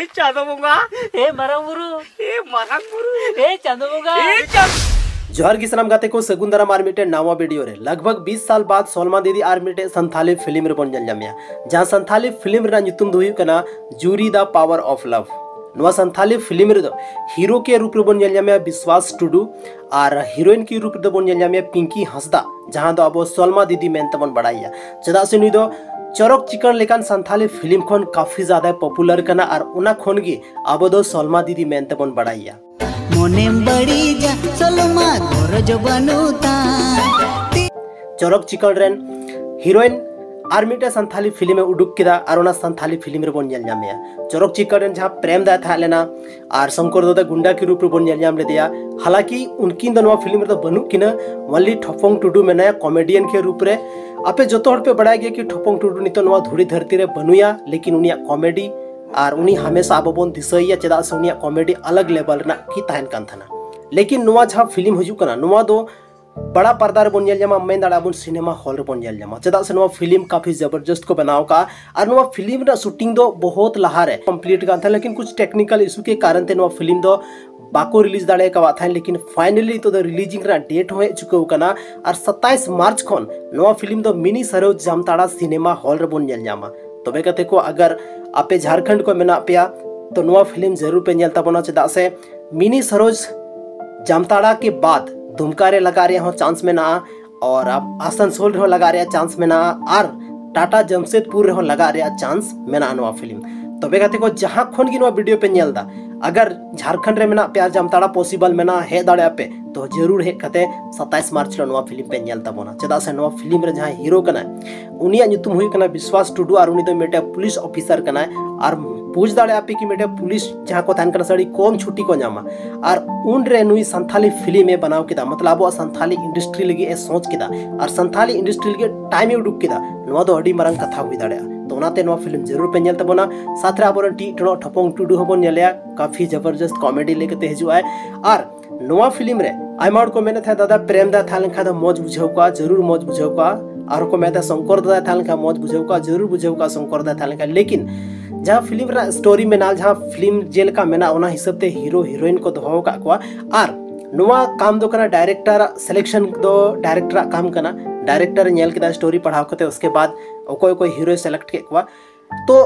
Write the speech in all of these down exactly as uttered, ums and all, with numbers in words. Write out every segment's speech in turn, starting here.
ᱪᱟᱸᱫᱚ ᱵᱚᱸᱜᱟ, ᱮ ᱢᱟᱨᱟᱝ ᱵᱩᱨᱩ, ᱮ ᱢᱟᱨᱟᱝ ᱵᱩᱨᱩ, ᱮ ᱪᱟᱸᱫᱚ ᱵᱚᱸᱜᱟ, ᱮ ᱪᱟᱸᱫᱚ᱾ ᱡᱚᱦᱟᱨ ᱜᱮ ᱥᱟᱱᱟᱢ ᱜᱟᱛᱮ ᱠᱚ, ᱥᱟᱹᱜᱩᱱ ᱫᱟᱨᱟᱢ ᱟᱨ ᱢᱤᱫᱴᱮᱱ ᱱᱟᱣᱟ ᱵᱷᱤᱰᱤᱭᱳ ᱨᱮ᱾ ᱞᱟᱜᱽ ᱵᱷᱟᱜᱽ ᱵᱤᱥ ᱥᱟᱞ ᱵᱟᱫ ᱥᱚᱞᱢᱟ ᱫᱤᱫᱤ ᱟᱨ ᱢᱤᱫᱴᱮᱱ ᱥᱟᱱᱛᱷᱟᱞᱤ ᱯᱷᱤᱞᱢ ᱨᱮᱵᱚᱱ ᱧᱮᱞ ᱧᱟᱢᱮᱭᱟ, ᱡᱟᱦᱟᱸ ᱥᱟᱱᱛᱷᱟᱞᱤ ᱯᱷᱤᱞᱢ ᱨᱮᱱᱟᱜ ᱧᱩᱛᱩᱢ ᱫᱚ ᱦᱩᱭᱩᱜ ᱠᱟᱱᱟ ᱡᱩᱨᱤ ᱫᱟ ᱯᱟᱣᱟᱨ ᱚᱯᱷ ᱞᱟᱵᱷ᱾ ᱱᱚᱣᱟ ᱥᱟᱱᱛᱷᱟᱞᱤ ᱯᱷᱤᱞᱢ ᱨᱮᱫᱚ ᱦᱤᱨᱳ ᱠᱮ ᱨᱩᱯ ᱨᱮᱵᱚᱱ ᱧᱮᱞ ᱧᱟᱢᱮᱭᱟ ᱵᱤᱥᱣᱟᱥ ᱴᱩᱰᱩ, ᱟᱨ ᱦᱤᱨᱳᱭᱤᱱ ᱠᱮ ᱨᱩᱯ ᱨᱮᱫᱚ ᱵᱚᱱ ᱧᱮᱞ ᱧᱟᱢᱮᱭᱟ ᱯᱤᱝᱠᱤ ᱦᱟᱸᱥᱫᱟ, ᱡᱟᱦᱟᱸ ᱫᱚ ᱟᱵᱚ ᱥᱚᱞᱢᱟ ᱫᱤᱫᱤ ᱢᱮᱱᱛᱮ ᱵᱚᱱ ᱵᱟᱲᱟᱭᱟ᱾ ᱪᱮᱫᱟᱜ ᱥᱮ ᱱᱩᱭ ᱫᱚ ᱪᱚᱨᱚᱠ ᱪᱤᱠᱟᱹᱲ ᱞᱮᱠᱟᱱ ᱥᱟᱱᱛᱷᱟᱞᱤ ᱯᱷᱤᱞᱢ ᱠᱷᱚᱱ ᱠᱟᱯᱷᱤ ᱡᱟᱫᱟᱭ ᱯᱚᱯᱩᱞᱟᱨ ᱠᱟᱱᱟ, ᱟᱨ ᱚᱱᱟ ᱠᱷᱚᱱ ᱜᱮ ᱟᱵᱚ ᱫᱚ ᱥᱚᱞᱢᱟ ᱫᱤᱫᱤ ᱢᱮᱱᱛᱮ ᱵᱚᱱ ᱵᱟᱲᱟᱭᱟ᱾ ᱢᱚᱱᱮᱢ ᱵᱟᱹᱲᱤᱡᱟ, ᱥᱚᱞᱢᱟ ᱜᱚᱨᱚᱡᱽ ᱵᱟᱹᱱᱩᱜ ᱛᱟᱢ᱾ ᱪᱚᱨᱚᱠ ᱪᱤᱠᱟᱹᱲ ᱨᱮᱱ ᱦᱤᱨᱳᱭᱤᱱ ᱟᱨ ᱢᱤᱫᱴᱮᱱ ᱥᱟᱱᱛᱷᱟᱞᱤ ᱯᱷᱤᱞᱢ ᱮ ᱩᱰᱩᱠ ᱠᱮᱫᱟ, ᱟᱨ ᱚᱱᱟ ᱥᱟᱱᱛᱷᱟᱞᱤ ᱯᱷᱤᱞᱢ ᱨᱮᱵᱚᱱ ᱧᱮᱞ ᱧᱟᱢᱮᱭᱟ᱾ ᱪᱚᱨᱚᱠ ᱪᱤᱠᱟᱹᱲ ᱨᱮᱱ ᱡᱟᱦᱟᱸ ᱯᱨᱮᱢ ᱫᱟᱭ ᱛᱟᱦᱮᱸ ᱞᱮᱱᱟ, ᱟᱨ ᱥᱚᱝᱠᱚᱨ ᱫᱟᱫᱟ ᱜᱩᱱᱰᱟ ᱠᱤ ᱨᱩᱯ ᱨᱮᱵᱚᱱ ᱧᱮᱞ ᱧᱟᱢ ᱞᱮᱫᱮᱭᱟ᱾ ᱦᱟᱞᱟᱠᱤ ᱩᱱᱠᱤᱱ ᱫᱚ ᱱᱚᱣᱟ ᱯᱷᱤᱞᱢ ᱨᱮᱫᱚ ᱵᱟᱹᱱᱩᱜ ᱠᱤᱱᱟ, only ᱴᱷᱚᱯᱚᱝ ᱴᱩᱰᱩ ᱢᱮᱱᱟᱭᱟ ᱠᱚᱢᱮᱰᱤᱭᱟᱱ ᱠᱮ ᱨᱩᱯ ᱨᱮ᱾ ᱟᱯᱮ ᱡᱚᱛᱚ ᱦᱚᱲ ᱯᱮ ᱵᱟᱲᱟᱭ ᱜᱮᱭᱟ ᱠᱤ ᱴᱷᱚᱯᱚᱝ ᱴᱩᱰᱩ ᱱᱤᱛᱚᱜ ᱱᱚᱣᱟ ᱫᱷᱩᱲᱤ ᱫᱷᱟᱹᱨᱛᱤ ᱨᱮ ᱵᱟᱹᱱᱩᱭᱟ, ᱞᱮᱠᱤᱱ ᱩᱱᱤᱭᱟᱜ ᱠᱚᱢᱮᱰᱤ ᱟᱨ ᱩᱱᱤ ᱦᱟᱢᱮᱥᱟ ᱟᱵᱚ ᱵᱚᱱ ᱫᱤᱥᱟᱹᱭᱮᱭᱟ, ᱪᱮᱫᱟᱜ ᱥᱮ ᱩᱱᱤᱭᱟᱜ ᱠᱚᱢᱮᱰᱤ ᱟᱞᱟᱜᱽ ᱞᱮᱵᱮᱞ ᱨᱮᱱᱟᱜ ᱜᱮ ᱛᱟᱦᱮᱱ ᱠᱟᱱ ᱛᱟᱦᱮᱱᱟ᱾ ᱞᱮᱠᱤᱱ ᱱᱚᱣᱟ ᱡᱟᱦᱟᱸ ᱯᱷᱤᱞᱢ ᱦᱤᱡᱩᱜ ᱠᱟᱱᱟ, ᱱᱚᱣᱟ ᱫᱚ ᱵᱟᱲᱟ ᱯᱟᱨᱫᱟ ᱨᱮᱵᱚᱱ ᱧᱮᱞ ᱧᱟᱢᱟ, ᱢᱮᱱ ᱫᱟᱲᱮᱭᱟᱜᱼᱟ ᱵᱚᱱ ᱥᱤᱱᱮᱢᱟ ᱦᱚᱞ ᱨᱮᱵᱚᱱ ᱧᱮᱞ ᱧᱟᱢᱟ, ᱪᱮᱫᱟᱜ ᱥᱮ ᱱᱚᱣᱟ ᱯᱷᱤᱞᱢ ᱠᱟᱯᱷᱤ ᱡᱚᱵᱚᱨᱡᱚᱥᱛ ᱠᱚ ᱵᱮᱱᱟᱣ ᱟᱠᱟᱫᱼᱟ᱾ ᱟᱨ ᱱᱚᱣᱟ ᱯᱷᱤᱞᱢ ᱨᱮᱱᱟᱜ ᱥᱩᱴᱤᱝ ᱫᱚ ᱵᱚᱦᱩᱛ ᱞᱟᱦᱟᱨᱮ ᱠᱚᱢᱯᱞᱤᱴ ᱠᱟᱱ ᱛᱟᱦᱮᱸᱱᱟ, ᱞᱮᱠᱤᱱ ᱠᱩᱪ ᱴᱮᱠᱱᱤᱠᱟᱞ ᱤᱥᱩ ᱠᱮ ᱠᱟᱨᱚᱱ ᱛᱮ ᱱᱚᱣᱟ ᱯᱷᱤᱞᱢ ᱫᱚ ᱵᱟᱠᱚ ᱨᱤᱞᱤᱡᱽ ᱫᱟᱲᱮ ᱟᱠᱟᱫ ᱛᱟᱦᱮᱸᱱ, ᱞᱮᱠᱤᱱ ᱯᱷᱟᱭᱱᱟᱞᱤ ᱱᱤᱛᱚᱜ ᱫᱚ ᱨᱤᱞᱤᱡᱤᱝ ᱨᱮᱱᱟᱜ ᱰᱮᱴ ᱦᱚᱸ ᱦᱮᱡ ᱪᱩᱠᱟᱹᱣ ᱟᱠᱟᱱᱟ᱾ ᱟᱨ ᱥᱟᱛᱟᱭᱤᱥ ᱢᱟᱨᱪ ᱠᱷᱚᱱ ᱱᱚᱣᱟ ᱯᱷᱤᱞᱢ ᱫᱚ ᱢᱤᱱᱤ ᱥᱟᱨᱳᱡᱽ ᱡᱟᱢᱛᱟᱲᱟ ᱥᱤᱱᱮᱢᱟ ᱦᱚᱞ ᱨᱮᱵᱚᱱ ᱧᱮᱞ ᱧᱟᱢᱟ᱾ ᱛᱚᱵᱮ ᱜᱟᱛᱮ ᱠᱚ, ᱟᱜᱟᱨ ᱟᱯᱮ ᱡᱷᱟᱲᱠᱷᱚᱸᱰ ᱠᱚ ᱢᱮᱱᱟᱜ ᱯᱮᱭᱟ, ᱛᱚ ᱱᱚᱣᱟ ᱯᱷᱤᱞᱢ ᱡᱟᱹᱨᱩᱲ ᱯᱮ ᱧᱮᱞ ᱛᱟᱵᱚᱱᱟ, ᱪᱮᱫᱟᱜ ᱥᱮ ᱢᱤᱱᱤ ᱥᱟᱨᱳᱡᱽ ᱡᱟᱢᱛᱟᱲᱟ ᱠᱮ ᱵᱟᱫ ᱫᱩᱢᱠᱟ ᱨᱮ ᱞᱟᱜᱟᱜ ᱨᱮᱭᱟᱜ ᱦᱚᱸ ᱪᱟᱱᱥ ᱢᱮᱱᱟᱜᱼᱟ, ᱟᱨ ᱟᱥᱟᱱᱥᱳᱞ ᱨᱮᱦᱚᱸ ᱞᱟᱜᱟᱜ ᱨᱮᱭᱟᱜ ᱪᱟᱱᱥ ᱢᱮᱱᱟᱜᱼᱟ, ᱟᱨ ᱴᱟᱴᱟ ᱡᱟᱢᱥᱮᱫᱽᱯᱩᱨ ᱨᱮᱦᱚᱸ ᱞᱟᱜᱟᱜ ᱨᱮᱭᱟᱜ ᱪᱟᱱᱥ ᱢᱮᱱᱟᱜᱼᱟ ᱱᱚᱣᱟ ᱯᱷᱤᱞᱢ᱾ ᱛᱚᱵᱮ ᱜᱟᱛᱮ ᱠᱚ, ᱡᱟᱦᱟᱸ ᱠᱷᱚᱱ ᱜᱮ ᱱᱚᱣᱟ ᱵᱷᱤᱰᱤᱭᱳ ᱯᱮ ᱧᱮᱞ ᱮᱫᱟ, ᱟᱜᱟᱨ ᱡᱷᱟᱲᱠᱷᱚᱸᱰ ᱨᱮ ᱢᱮᱱᱟᱜ ᱯᱮᱭᱟ, ᱡᱟᱢᱛᱟᱲᱟ ᱯᱚᱥᱤᱵᱚᱞ ᱢᱮᱱᱟᱜᱼᱟ, ᱦᱮᱡ ᱫᱟᱲᱮᱭᱟᱜᱼᱟ ᱯᱮ, ᱛᱚ ᱡᱟᱹᱨᱩᱲ ᱦᱮᱡ ᱠᱟᱛᱮ ᱥᱟᱛᱟᱭᱤᱥ ᱢᱟᱨᱪ ᱨᱮ ᱱᱚᱣᱟ ᱯᱷᱤᱞᱢ ᱯᱮ ᱧᱮᱞ ᱛᱟᱵᱚᱱᱟ, ᱪᱮᱫᱟᱜ ᱥᱮ ᱱᱚᱣᱟ ᱯᱷᱤᱞᱢ ᱨᱮ ᱡᱟᱦᱟᱸᱭ ᱦᱤᱨᱳ ᱠᱟᱱᱟᱭ, ᱩᱱᱤᱭᱟᱜ ᱧᱩᱛᱩᱢ ᱦᱩᱭᱩᱜ ᱠᱟᱱᱟ ᱵᱤᱥᱣᱟᱥ ᱴᱩᱰᱩ, ᱟᱨ ᱩᱱᱤ ᱫᱚ ᱢᱤᱫᱴᱮᱱ ᱯᱩᱞᱤᱥ ᱚᱯᱷᱤᱥᱟᱨ ᱠᱟᱱᱟᱭ᱾ ᱟᱨ ᱵᱩᱡᱽ ᱫᱟᱲᱮᱭᱟᱜᱼᱟ ᱯᱮ ᱠᱤ ᱢᱤᱫᱴᱮᱱ ᱯᱩᱞᱤᱥ ᱡᱟᱦᱟᱸ ᱠᱚ ᱛᱟᱦᱮᱱ ᱠᱟᱱᱟ ᱥᱮ ᱟᱹᱰᱤ ᱠᱚᱢ ᱪᱷᱩᱴᱤ ᱠᱚ ᱧᱟᱢᱟ, ᱟᱨ ᱩᱱᱨᱮ ᱱᱩᱭ ᱥᱟᱱᱛᱷᱟᱞᱤ ᱯᱷᱤᱞᱢ ᱮ ᱵᱮᱱᱟᱣ ᱠᱮᱫᱟ, ᱢᱚᱛᱞᱚᱵ ᱟᱵᱚᱣᱟᱜ ᱥᱟᱱᱛᱷᱟᱞᱤ ᱤᱱᱰᱟᱥᱴᱨᱤ ᱞᱟᱹᱜᱤᱫ ᱮ ᱥᱚᱪ ᱠᱮᱫᱟ, ᱟᱨ ᱥᱟᱱᱛᱷᱟᱞᱤ ᱤᱱᱰᱟᱥᱴᱨᱤ ᱞᱟᱹᱜᱤᱫ ᱴᱟᱭᱤᱢ ᱮ ᱩᱰᱩᱠ ᱠᱮᱫᱟ, ᱱᱚᱣᱟ ᱫᱚ ᱟᱹᱰᱤ ᱢᱟᱨᱟᱝ ᱠᱟᱛᱷᱟ ᱦᱩᱭ ᱫᱟᱲᱮᱭᱟᱜᱼᱟ᱾ ᱛᱚ ᱚᱱᱟᱛᱮ ᱱᱚᱣᱟ ᱯᱷᱤᱞᱢ ᱡᱟᱹᱨᱩᱲ ᱯᱮ ᱧᱮᱞ ᱛᱟᱵᱚᱱᱟ᱾ ᱥᱟᱛ ᱨᱮ ᱟᱵᱚᱨᱮᱱ ᱴᱤ ᱴᱚᱱᱚᱜ ᱴᱷᱚᱯᱚᱝ ᱴᱩᱰᱩ ᱦᱚᱸᱵᱚᱱ ᱧᱮᱞᱮᱭᱟ, ᱠᱟᱯᱷᱤ ᱡᱚᱵᱚᱨᱡᱚᱥᱛ ᱠᱚᱢᱮᱰᱤ ᱞᱟᱹᱭ ᱠᱟᱛᱮ ᱦᱤᱡᱩᱜ ᱟᱭ᱾ ᱟᱨ ᱱᱚᱣᱟ ᱯᱷᱤᱞᱢ ᱨᱮ ᱟᱭᱢᱟ ᱦᱚᱲ ᱠᱚ ᱢᱮᱱᱮᱫ ᱛᱟᱦᱮᱸᱫ, ᱫᱟᱫᱟ ᱯᱨᱮᱢ ᱫᱟᱭ ᱛᱟᱦᱮᱸ ᱞᱮᱱᱠᱷᱟᱱ ᱫᱚ ᱢᱚᱡᱽ ᱵᱩᱡᱷᱟᱹᱣ ᱠᱚᱜᱼᱟ, ᱡᱟᱹᱨᱩᱲ ᱢᱚᱡᱽ ᱵᱩᱡᱷᱟᱹᱣ ᱠᱚᱜᱼᱟ᱾ ᱟᱨᱦᱚᱸ ᱠᱚ ᱢᱮᱱᱮᱫ ᱛᱟᱦᱮᱸᱫ, ᱥᱚᱝᱠᱚᱨ ᱫᱟᱫᱟᱭ ᱛᱟᱦᱮᱸ ᱞᱮᱱᱠᱷᱟᱱ ᱢᱚᱡᱽ ᱵᱩᱡᱷᱟᱹᱣ ᱠᱚᱜᱼᱟ, ᱡᱟᱹᱨᱩᱲ ᱵᱩᱡᱷᱟᱹᱣ ᱠᱚᱜᱼᱟ ᱥᱚᱝᱠᱚᱨ ᱫᱟᱫᱟᱭ ᱛᱟᱦᱮᱸ ᱞᱮᱱᱠᱷᱟᱱ᱾ ᱞᱮᱠᱤᱱ ᱡᱟᱦᱟᱸ ᱯᱷᱤᱞᱢ ᱨᱮᱱᱟᱜ ᱥᱴᱳᱨᱤ ᱢᱮᱱᱟᱜᱼᱟ, ᱡᱟᱦᱟᱸ ᱯᱷᱤᱞᱢ ᱡᱮᱞᱮᱠᱟ ᱢᱮᱱᱟᱜᱼᱟ, ᱚᱱᱟ ᱦᱤᱥᱟᱹᱵ ᱛᱮ ᱦᱤᱨᱳ ᱦᱤᱨᱳᱭᱤᱱ ᱠᱚ ᱫᱚᱦᱚ ᱟᱠᱟᱫ ᱠᱚᱣᱟ᱾ ᱟᱨ ᱱᱚᱣᱟ ᱠᱟᱢ ᱫᱚ ᱠᱟᱱᱟ, ᱰᱟᱭᱨᱮᱠᱴᱟᱨᱟᱜ ᱥᱤᱞᱮᱠᱥᱚᱱ ᱫᱚ ᱰᱟᱭᱨᱮᱠᱴᱟᱨᱟᱜ ᱠᱟᱢ ᱠᱟᱱᱟ᱾ ᱰᱟᱭᱨᱮᱠᱴᱟᱨ ᱧᱮᱞ ᱠᱮᱫᱟ ᱥᱴᱳᱨᱤ ᱯᱟᱲᱦᱟᱣ ᱠᱟᱛᱮ, ᱩᱥᱠᱮ ᱵᱟᱫ ᱚᱠᱚᱭ ᱚᱠᱚᱭ ᱦᱤᱨᱳᱭ ᱥᱤᱞᱮᱠᱴ ᱠᱮᱫ ᱠᱚᱣᱟ᱾ ᱛᱚ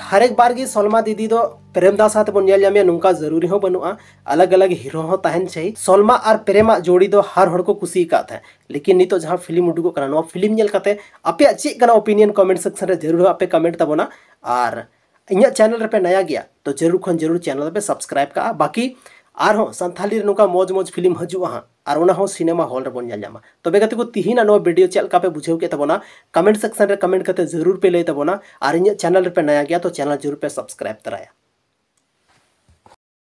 ᱦᱟᱨᱮᱠ ᱵᱟᱨ ᱜᱮ ᱥᱚᱞᱢᱟ ᱫᱤᱫᱤ ᱫᱚ ᱯᱨᱮᱢ ᱫᱟᱥ ᱥᱟᱶ ᱛᱮᱵᱚᱱ ᱧᱮᱞ ᱧᱟᱢᱮᱭᱟ, ᱱᱚᱝᱠᱟ ᱡᱟᱹᱨᱩᱨᱤ ᱦᱚᱸ ᱵᱟᱹᱱᱩᱜᱼᱟ, ᱟᱞᱟᱜᱽ ᱟᱞᱟᱜᱽ ᱦᱤᱨᱳ ᱦᱚᱸ ᱛᱟᱦᱮᱱ ᱪᱟᱹᱦᱤ᱾ ᱥᱚᱞᱢᱟ ᱟᱨ ᱯᱨᱮᱢᱟᱜ ᱡᱳᱲᱤ ᱫᱚ ᱦᱟᱨ ᱦᱚᱲ ᱠᱚ ᱠᱩᱥᱤ ᱟᱠᱟᱫ ᱛᱟᱦᱮᱸᱫ, ᱞᱮᱠᱤᱱ ᱱᱤᱛᱚᱜ ᱡᱟᱦᱟᱸ ᱯᱷᱤᱞᱢ ᱩᱰᱩᱠᱚᱜ ᱠᱟᱱᱟ, ᱱᱚᱣᱟ ᱯᱷᱤᱞᱢ ᱧᱮᱞ ᱠᱟᱛᱮ ᱟᱯᱮᱭᱟᱜ ᱪᱮᱫ ᱠᱟᱱᱟ ᱚᱯᱤᱱᱤᱭᱚᱱ, ᱠᱚᱢᱮᱱᱴ ᱥᱮᱠᱥᱚᱱ ᱨᱮ ᱡᱟᱹᱨᱩᱲ ᱦᱚᱸ ᱟᱯᱮ ᱠᱚᱢᱮᱱᱴ ᱛᱟᱵᱚᱱᱟ᱾ ᱟᱨ ᱤᱧᱟᱹᱜ ᱪᱮᱱᱮᱞ ᱨᱮᱯᱮ ᱱᱟᱭᱟ ᱜᱮᱭᱟ ᱛᱚ ᱡᱟᱹᱨᱩᱲ ᱠᱷᱚᱱ ᱡᱟᱹᱨᱩᱲ ᱪᱮᱱᱮᱞ ᱯᱮ ᱥᱟᱵᱥᱠᱨᱟᱭᱤᱵ ᱠᱟᱜᱼᱟ᱾ ᱵᱟᱠᱤ ᱟᱨᱦᱚᱸ ᱥᱟᱱᱛᱷᱟᱞᱤ ᱨᱮ ᱱᱚᱝᱠᱟ ᱢᱚᱡᱽ ᱢᱚᱡᱽ ᱯᱷᱤᱞᱢ ᱦᱤᱡᱩᱜᱼᱟ ᱦᱟᱸᱜ, ᱟᱨ ᱚᱱᱟ ᱦᱚᱸ ᱥᱤᱱᱮᱢᱟ ᱦᱚᱞ ᱨᱮᱵᱚᱱ ᱧᱮᱞ ᱧᱟᱢᱟ᱾ ᱛᱚᱵᱮ ᱜᱟᱛᱮ ᱠᱚ, ᱛᱤᱦᱤᱧᱟᱜ ᱱᱚᱣᱟ ᱵᱷᱤᱰᱤᱭᱳ ᱪᱮᱫ ᱞᱮᱠᱟ ᱯᱮ ᱵᱩᱡᱷᱟᱹᱣ ᱠᱮᱫ ᱛᱟᱵᱚᱱᱟ, ᱠᱚᱢᱮᱱᱴ ᱥᱮᱠᱥᱚᱱ ᱨᱮ ᱠᱚᱢᱮᱱᱴ ᱠᱟᱛᱮ ᱡᱟᱹᱨᱩᱲ ᱯᱮ ᱞᱟᱹᱭ ᱛᱟᱵᱚᱱᱟ᱾ ᱟᱨ ᱤᱧᱟᱹᱜ ᱪᱮᱱᱮᱞ ᱨᱮᱯᱮ ᱱᱟᱭᱟ ᱜᱮᱭᱟ ᱛᱚ ᱪᱮᱱᱮᱞ ᱡᱟᱹᱨᱩᱲ ᱯᱮ ᱥᱟᱵᱥᱠᱨᱟᱭᱤᱵ ᱛᱚᱨᱟᱭᱟ᱾